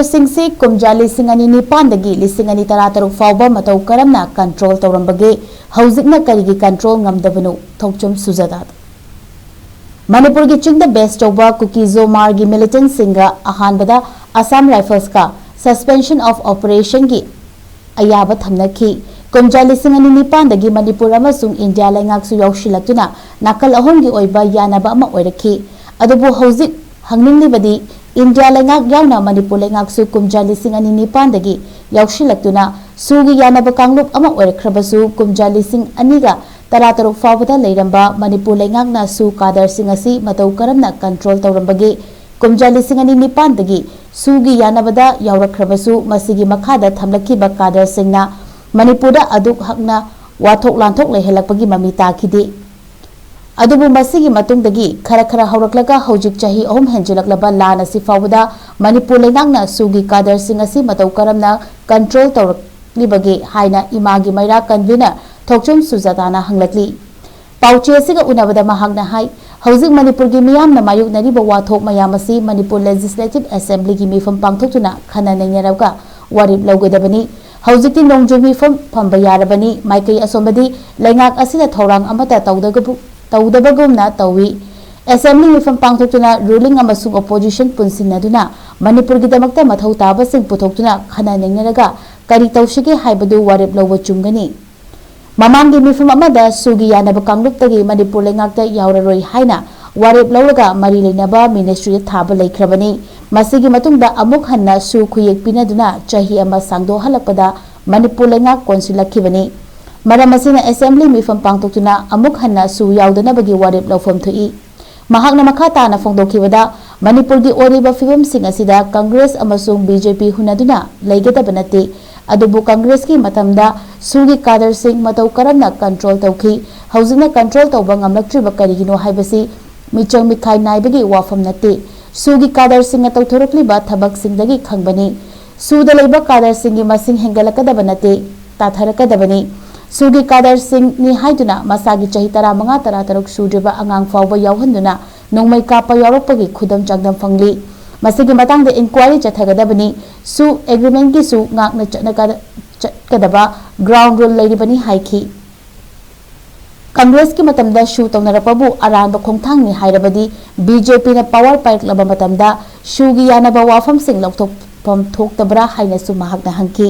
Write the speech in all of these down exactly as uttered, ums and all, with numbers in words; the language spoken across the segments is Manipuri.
ꯁꯤꯡꯁꯤ ꯀꯨꯝꯖꯥ ꯂꯤꯁꯤꯡ ꯑꯅꯤ ꯅꯤꯄꯥꯟꯗꯒꯤ ꯂꯤꯁꯤꯡ ꯑꯅꯤ ꯇꯔꯥꯇꯔꯨꯛ ꯐꯥꯎꯕ ꯃꯇꯧ ꯀꯔꯝꯅ control ꯇꯧꯔꯝꯕꯒꯦ? ꯍꯧꯖꯤꯛꯅ ꯀꯔꯤꯒꯤ control ꯉꯝꯗꯕꯅꯣ? ꯊꯣꯛꯆꯣꯝ ꯁꯨꯖꯥꯇꯥꯗ꯫ ꯃꯅꯤꯄꯨꯔꯒꯤ ꯆꯤꯡꯗ base ꯇꯧꯕ ꯀꯨꯀꯤ ꯖꯣꯃꯥꯔꯒꯤ militantꯁꯤꯡꯒ ꯑꯍꯥꯟꯕꯗ Assam Riflesꯀ suspension of operationꯒꯤ ꯑꯌꯥꯕ ꯊꯝꯅꯈꯤ꯫ ꯀꯨꯝꯖꯥ ꯂꯤꯁꯤꯡ ꯑꯅꯤ ꯅꯤꯄꯥꯟꯗꯒꯤ ꯃꯅꯤꯄꯨꯔ ꯑꯃꯁꯨꯡ ꯏꯟꯗꯤꯌꯥ ꯂꯩꯉꯥꯛꯁꯨ ꯌꯥꯎꯁꯤꯜꯂꯛꯇꯨꯅ ꯅꯥꯀꯜ ꯑꯍꯨꯝꯒꯤ ꯑꯣꯏꯕ ꯌꯥꯅꯕ ꯑꯃ ꯑꯣꯏꯔꯛꯈꯤ꯫ ꯑꯗꯨꯕꯨ ꯍꯧꯖꯤꯛ ꯍꯪꯅꯤꯡꯂꯤꯕꯗꯤ, ꯏꯟꯗꯤꯌꯥ ꯂꯩꯉꯥꯛ ꯌꯥꯎꯅ ꯃꯅꯤꯄꯨꯔ ꯂꯩꯉꯥꯛꯁꯨ ꯀꯨꯝꯖꯥ ꯂꯤꯁꯤꯡ ꯑꯅꯤ ꯅꯤꯄꯥꯟꯗꯒꯤ ꯌꯥꯎꯁꯤꯜꯂꯛꯇꯨꯅ ꯁꯨꯒꯤ ꯌꯥꯅꯕ ꯀꯥꯡꯂꯨꯞ ꯑꯃ ꯑꯣꯏꯔꯛꯈ꯭ꯔꯕꯁꯨ, ꯀꯨꯝꯖꯥ ꯂꯤꯁꯤꯡ ꯑꯅꯤꯒ ꯇꯔꯥꯇꯔꯨꯛ ꯐꯥꯎꯕꯗ ꯂꯩꯔꯝꯕ ꯃꯅꯤꯄꯨꯔ ꯂꯩꯉꯥꯛꯅ ꯁꯨ ꯀꯥꯗꯔꯁꯤꯡ ꯑꯁꯤ ꯃꯇꯧ ꯀꯔꯝꯅ control ꯇꯧꯔꯝꯕꯒꯦ? ꯀꯨꯝꯖꯥ ꯂꯤꯁꯤꯡ ꯑꯅꯤ ꯅꯤꯄꯥꯟꯗꯒꯤ ꯁꯨꯒꯤ ꯌꯥꯅꯕꯗ ꯌꯥꯎꯔꯛꯈ꯭ꯔꯕꯁꯨ, ꯃꯁꯤꯒꯤ ꯃꯈꯥꯗ ꯊꯝꯂꯛꯈꯤꯕ ꯀꯥꯗꯔꯁꯤꯡꯅ ꯃꯅꯤꯄꯨꯔꯗ ꯑꯗꯨꯛ ꯍꯛꯅ ꯋꯥꯊꯣꯛ ꯂꯥꯟꯊꯣꯛ ꯂꯩꯍꯜꯂꯛꯄꯒꯤ ꯃꯃꯤ ꯇꯥꯈꯤꯗꯦ꯫ ꯑꯗꯨꯕꯨ ꯃꯁꯤꯒꯤ ꯃꯇꯨꯡꯗꯒꯤ ꯈꯔ ꯈꯔ ꯍꯧꯔꯛꯂꯒ ꯍꯧꯖꯤꯛ ꯆꯍꯤ ꯑꯍꯨꯝ ꯍꯦꯟꯖꯤꯜꯂꯛꯂꯕ ꯂꯥꯟ ꯑꯁꯤ ꯐꯥꯎꯕꯗ ꯃꯅꯤꯄꯨꯔ ꯂꯩꯉꯥꯛꯅ ꯁꯨꯒꯤ ꯀꯥꯗꯔꯁꯤꯡ ꯑꯁꯤ ꯃꯇꯧ ꯀꯔꯝꯅ control ꯇꯧꯔꯛꯂꯤꯕꯒꯦ ꯍꯥꯏꯅ ꯏꯃꯥꯒꯤ ꯃꯩꯔꯥ convener ꯊꯣꯛꯆꯣꯝ ꯁꯨꯖꯥꯇꯥꯅ ꯍꯪꯂꯛꯂꯤ꯫ ꯄꯥꯎꯆꯦ ꯑꯁꯤꯒ ꯎꯅꯕꯗ ꯃꯍꯥꯛꯅ ꯍꯥꯏ, ꯍꯧꯖꯤꯛ ꯃꯅꯤꯄꯨꯔꯒꯤ ꯃꯤꯌꯥꯝꯅ ꯃꯥꯌꯣꯛꯅꯔꯤꯕ ꯋꯥꯊꯣꯛ ꯃꯌꯥꯝ ꯑꯁꯤ ꯃꯅꯤꯄꯨꯔ Legislative Assemblyꯒꯤ ꯃꯤꯐꯝ ꯄꯥꯡꯊꯣꯛꯇꯨꯅ ꯈꯟꯅ ꯅꯩꯅꯔꯒ ꯋꯥꯔꯦꯞ ꯂꯧꯒꯗꯕꯅꯤ꯫ ꯍꯧꯖꯤꯛꯇꯤ ꯅꯣꯡꯖꯨ ꯃꯤꯐꯝ ꯐꯝꯕ ꯌꯥꯔꯕꯅꯤ꯫ ꯃꯥꯏꯀꯩ ꯑꯁꯣꯝꯕꯗꯤ ꯂꯩꯉꯥꯛ ꯑꯁꯤꯅ ꯊꯧꯔꯥꯡ ꯑꯃꯠꯇ ꯇꯧꯗꯒꯕꯨ-, ꯇꯧꯗꯕꯒꯨꯝꯅ ꯇꯧꯏ꯫ Assembly ꯃꯤꯐꯝ ꯄꯥꯡꯊꯣꯛꯇꯨꯅ ruling ꯑꯃꯁꯨꯡ opposition ꯄꯨꯟꯁꯤꯟꯅꯗꯨꯅ ꯃꯅꯤꯄꯨꯔꯒꯤꯗꯃꯛꯇ ꯃꯊꯧ ꯇꯥꯕꯁꯤꯡ ꯄꯨꯊꯣꯛꯇꯨꯅ ꯈꯟꯅ ꯅꯩꯅꯔꯒ ꯀꯔꯤ ꯇꯧꯁꯤꯒꯦ ꯍꯥꯏꯕꯗꯨ ꯋꯥꯔꯦꯞ ꯂꯧꯕ ꯆꯨꯝꯒꯅꯤ꯫ ꯃꯃꯥꯡꯒꯤ ꯃꯤꯐꯝ ꯑꯃꯗ ꯁꯨꯒꯤ ꯌꯥꯅꯕ ꯀꯥꯡꯂꯨꯞꯇꯒꯤ ꯃꯅꯤꯄꯨꯔ ꯂꯩꯉꯥꯛꯇ ꯌꯥꯎꯔꯔꯣꯏ ꯍꯥꯏꯅ ꯋꯥꯔꯦꯞ ꯂꯧꯔꯒ ꯃꯔꯤ ꯂꯩꯅꯕ ministryꯗ ꯊꯥꯕ ꯂꯩꯈ꯭ꯔꯕꯅꯤ꯫ ꯃꯁꯤꯒꯤ ꯃꯇꯨꯡꯗ ꯑꯃꯨꯛ ꯍꯟꯅ ꯁꯨ ꯈꯨꯌꯦꯛ ꯄꯤꯅꯗꯨꯅ ꯆꯍꯤ ꯑꯃ ꯁꯥꯡꯗꯣꯛꯍꯜꯂꯛꯄꯗ ꯃꯅꯤꯄꯨꯔ ꯂꯩꯉꯥꯛ ꯀꯣꯟꯁꯤꯜꯂꯛꯈꯤꯕꯅꯤ꯫ ꯃꯔꯝ ꯑꯁꯤꯅ Assembly ꯃꯤꯐꯝ ꯄꯥꯡꯊꯣꯛꯇꯨꯅ ꯑꯃꯨꯛ ꯍꯟꯅ ꯁꯨ ꯌꯥꯎꯗꯅꯕꯒꯤ ꯋꯥꯔꯦꯞ ꯂꯧꯐꯝ ꯊꯣꯛꯏ꯫ ꯃꯍꯥꯛꯅ ꯃꯈꯥ ꯇꯥꯅ ꯐꯣꯡꯗꯣꯛꯈꯤꯕꯗ, ꯃꯅꯤꯄꯨꯔꯒꯤ ꯑꯣꯏꯔꯤꯕ ꯐꯤꯕꯝꯁꯤꯡ ꯑꯁꯤꯗ ꯀꯪꯒ꯭ꯔꯦꯁ ꯑꯃꯁꯨꯡ BJP ꯍꯨꯟꯅꯗꯨꯅ ꯂꯩꯒꯗꯕ ꯅꯠꯇꯦ꯫ ꯑꯗꯨꯕꯨ ꯀꯪꯒ꯭ꯔꯦꯁꯀꯤ ꯃꯇꯝꯗ ꯁꯨꯒꯤ ꯀꯥꯗꯔꯁꯤꯡ ꯃꯇꯧ ꯀꯔꯝꯅ control ꯇꯧꯈꯤ, ꯍꯧꯖꯤꯛꯅ control ꯇꯧꯕ ꯉꯝꯂꯛꯇ꯭ꯔꯤꯕ ꯀꯔꯤꯒꯤꯅꯣ ꯍꯥꯏꯕꯁꯤ ꯃꯤꯆꯪ ꯃꯤꯈꯥꯏ ꯅꯥꯏꯕꯒꯤ ꯋꯥꯐꯝ ꯅꯠꯇꯦ꯫ ꯁꯨꯒꯤ ꯀꯥꯗꯔꯁꯤꯡꯅ ꯇꯧꯊꯣꯔꯛꯂꯤꯕ ꯊꯕꯛꯁꯤꯡꯗꯒꯤ ꯈꯪꯕꯅꯤ꯫ ꯁꯨꯗ ꯂꯩꯕ ꯀꯥꯗꯔꯁꯤꯡꯒꯤ ꯃꯁꯤꯡ ꯍꯦꯟꯒꯠꯂꯛꯀꯗꯕ ꯅꯠꯇꯦ, ꯇꯥꯊꯔꯛꯀꯗꯕꯅꯤ꯫ ꯁꯨꯒꯤ ꯀꯥꯗꯔꯁꯤꯡꯅꯤ ꯍꯥꯏꯗꯨꯅ ꯃꯁꯥꯒꯤ ꯆꯍꯤ ꯇꯔꯥꯃꯉꯥ, ꯇꯔꯥꯇꯔꯨꯛ ꯁꯨꯗ꯭ꯔꯤꯕ ꯑꯉꯥꯡ ꯐꯥꯎꯕ ꯌꯥꯎꯍꯟꯗꯨꯅ ꯅꯣꯡꯃꯩ ꯀꯥꯞꯄ ꯌꯥꯎꯔꯛꯄꯒꯤ ꯈꯨꯗꯝ ꯆꯥꯡꯗꯝ ꯐꯪꯂꯤ꯫ ꯃꯁꯤꯒꯤ ꯃꯇꯥꯡꯗ ꯏꯟꯀ꯭ꯋꯥꯏꯔꯤ ꯆꯠꯊꯒꯗꯕꯅꯤ, ꯁꯨ ꯑꯦꯒ꯭ꯔꯤꯃꯦꯟꯒꯤꯁꯨ ꯉꯥꯛꯅ ꯆꯠꯅꯒ-, ꯆꯠꯀꯗꯕ ꯒ꯭ꯔꯥꯎꯟ ꯔꯨꯜ ꯂꯩꯔꯤꯕꯅꯤ ꯍꯥꯏꯈꯤ꯫ ꯀꯪꯒ꯭ꯔꯦꯁꯀꯤ ꯃꯇꯝꯗ ꯁꯨ ꯇꯧꯅꯔꯛꯄꯕꯨ ꯑꯔꯥꯟꯕ ꯈꯣꯡꯊꯥꯡꯅꯤ ꯍꯥꯏꯔꯕꯗꯤ ꯕꯤ ꯖꯦ ꯄꯤꯅ ꯄꯥꯋꯔ ꯄꯥꯏꯔꯛꯂꯕ ꯃꯇꯝꯗ ꯁꯨꯒꯤ ꯌꯥꯅꯕ ꯋꯥꯐꯝꯁꯤꯡ ꯂꯧꯊꯣꯛꯐꯝ ꯊꯣꯛꯇꯕ꯭ꯔꯥ ꯍꯥꯏꯅꯁꯨ ꯃꯍꯥꯛꯅ ꯍꯪꯈꯤ꯫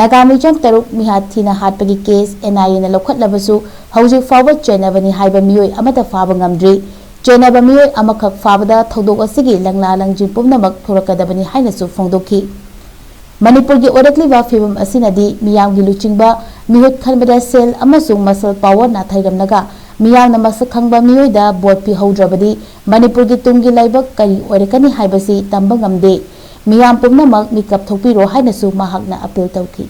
ꯅꯥꯒꯥ ꯃꯤꯆꯝ ꯇꯔꯨꯛ ꯃꯤꯍꯥꯠ ꯊꯤꯅ ꯍꯥꯠꯄꯒꯤ ꯀꯦꯁ ꯑꯦꯟ ꯑꯥꯏ ꯑꯦꯅ ꯂꯧꯈꯠꯂꯕꯁꯨ ꯍꯧꯖꯤꯛ ꯐꯥꯎꯕ ꯆꯦꯟꯅꯕꯅꯤ ꯍꯥꯏꯕ ꯃꯤꯑꯣꯏ ꯑꯃꯠꯇ ꯐꯥꯕ ꯉꯝꯗ꯭ꯔꯤ꯫ ꯆꯦꯟꯅꯕ ꯃꯤꯑꯣꯏ ꯑꯃꯈꯛ ꯐꯥꯕꯗ ꯊꯧꯗꯣꯛ ꯑꯁꯤꯒꯤ ꯂꯪꯂꯥ ꯂꯪꯖꯤꯟ ꯄꯨꯝꯅꯃꯛ ꯊꯣꯔꯛꯀꯗꯕꯅꯤ ꯍꯥꯏꯅꯁꯨ ꯐꯣꯡꯗꯣꯛꯈꯤ꯫ ꯃꯅꯤꯄꯨꯔꯒꯤ ꯑꯣꯏꯔꯛꯂꯤꯕ ꯐꯤꯕꯝ ꯑꯁꯤꯅꯗꯤ ꯃꯤꯌꯥꯝꯒꯤ ꯂꯨꯆꯤꯡꯕ ꯃꯤꯍꯨꯠ ꯈꯟꯕꯗ ꯁꯦꯜ ꯑꯃꯁꯨꯡ ꯃꯁꯜ ꯄꯥꯋꯔ ꯅꯥꯊꯩꯔꯝꯂꯒ ꯃꯤꯌꯥꯝꯅ ꯃꯁꯛ ꯈꯪꯕ ꯃꯤꯑꯣꯏꯗ ꯚꯣꯠ ꯄꯤꯍꯧꯗ꯭ꯔꯕꯗꯤ ꯃꯅꯤꯄꯨꯔꯒꯤ ꯇꯨꯡꯒꯤ ꯂꯥꯏꯕꯛ ꯀꯔꯤ ꯑꯣꯏꯔꯛꯀꯅꯤ ꯍꯥꯏꯕꯁꯤ ꯇꯝꯕ ꯉꯝꯗꯦ꯫ ꯃꯤꯌꯥꯝ ꯄꯨꯝꯅꯃꯛ ꯃꯤꯀꯞ ꯊꯣꯛꯄꯤꯔꯣ ꯍꯥꯏꯅꯁꯨ ꯃꯍꯥꯛꯅ ꯑꯄꯤꯜ ꯇꯧꯈꯤ꯫